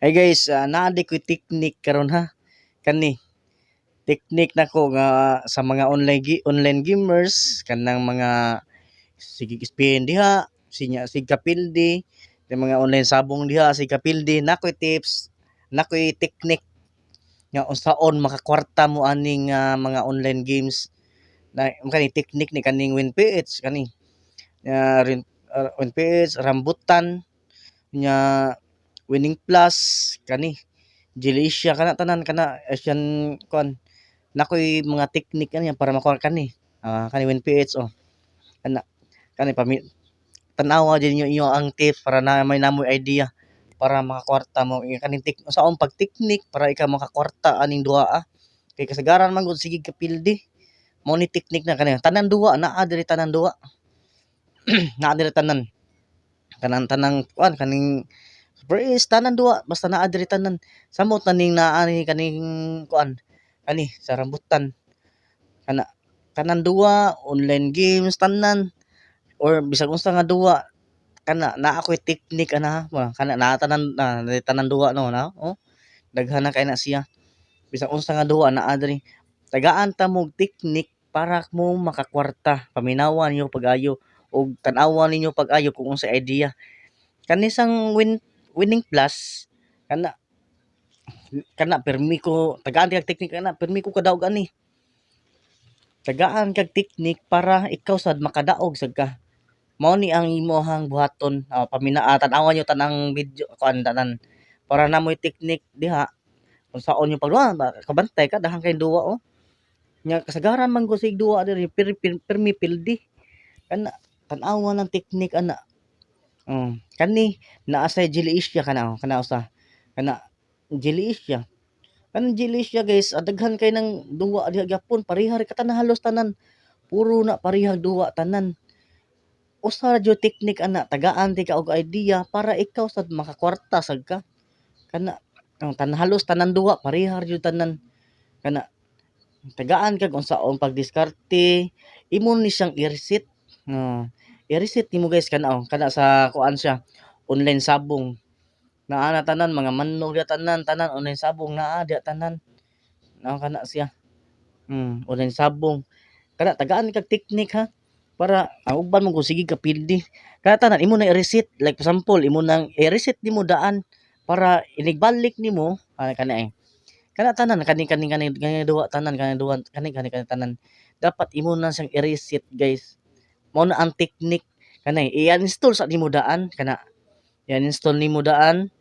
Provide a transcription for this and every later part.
Hey guys, naa di ko'y technique karon ha. Kani technique nako nga sa mga online gamers, kanang mga sige spin diha, sinya sig kapildi, yung mga online sabong diha sig kapildi, naa ko'y tips, naa ko'y technique nga unsaon makakwarta mo aning mga online games. Na kani technique ni kaning WinPH kani. WinPH, rambutan nya, Winning Plus kani, Jelicia kana tanan kana Asian kuan. Naa ko'y mga technique ani para makuha kani. Kani WinPH oh. Kana kani tan-awa jud ninyo inyo ang tips para na may namoy idea para makakwarta mo kaning unsaon pag technique para ikaw makakwarta aning duha ah. Kay kasagaran man gud sige kapildi. Mao ni technique na kani tanan duwa naa diri, tanan duwa. Naa diri tanan. Kanang tanang kuan kaning Super Ace, tanan duwa basta naa diri tanan. Samot na ning naa ni kaning kuan kani sa rambutan. Kana tanan duwa, online games tanan or bisag unsa nga duwa kana naa ko'y technique ana ha. Kana naa tanan na tanan duwa no na oh. Daghan na kay na siya. Bisag unsa nga duwa naa diri. Tagaan ta mo og technique para mo makakwarta. Paminawa ninyo pag-ayo og tan-awa ninyo pag-ayo kung unsay idea. Kani sang Winning Plus kana kana pirmi ko tagaan kag technique ana, pirmi ko kadaog ani. Tagaan kag technique para ikaw sad makadaog sad ka. Mao ni ang imong buhaton, pamina tan-awa nyo tanang video kuan tanan para namoy technique diha unsaon yung pagduwa kabantay ka, daghan kay duwa oh. Nya kasagaran man gud sig duwa diri pirmi pildi. Kana tan-awa ng technique ana. Oh, kani naa sa Jelicia kana oh, kana usa. Kana Jelicia. Kanang Jelicia guys, daghan kay nang duwa diha gyapon, pareha ra katanan, halos tanan. Puro na parehag duwa tanan. Usa ra jud technique ana, tagaan ti ka og idea para ikaw sad makakwarta sad ka. Kana ang tan halos tanan duwa pareha ra jud tanan. Kana tagaan kag unsaon pagdiskarte, imo ni siyang i-reset. Oh, i-reset nimo guys kana oh, kana sa kuan siya, online sabong. Naa na tanan mga mannog diha tanan, tanan online sabong naa diha tanan. Naa kana siya. Online sabong. Kana tagaan kag technique ha para ang uban mo kung sige ka pildi. Kana tanan imo na i-reset, like for example imo nang i-reset nimo daan para inigbalik nimo kana eh. Kana tanan kani kani kani kani duwa tanan, kani duwa kani kani kani tanan. Dapat imo na siyang i-reset guys. Mao na ang technique kanay i-uninstall sa nimo daan kana. I-uninstall nimo daan.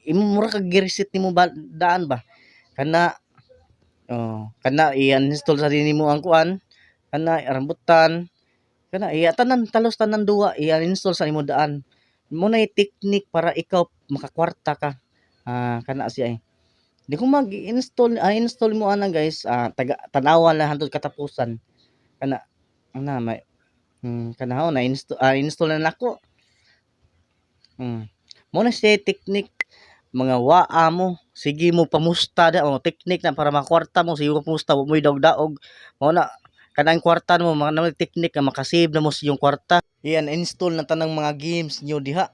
Imo mura kag gi-reset nimo ba daan ba. Kana oh, kana i-uninstall sa nimo ang kuan kana rambutan kana iya tanan, talos tanan duwa i-uninstall sa nimo daan. Mo nay technique para ikaw makakwarta ka. Kana siya eh. Di ko mag-install, install mo ana guys, taga tan-awa lang hantod katapusan. Kana ana may kana na install, install na nako. Mo na siya technique, mga waa mo, sige mo pamusta da oh, technique na para makakwarta mo, sige mo pamusta, wa mo'y daog-daog. Mao na kanang kwarta mo mga technique nga makasave na mo sa iyong kwarta. I-uninstall na tanang mga games niyo diha.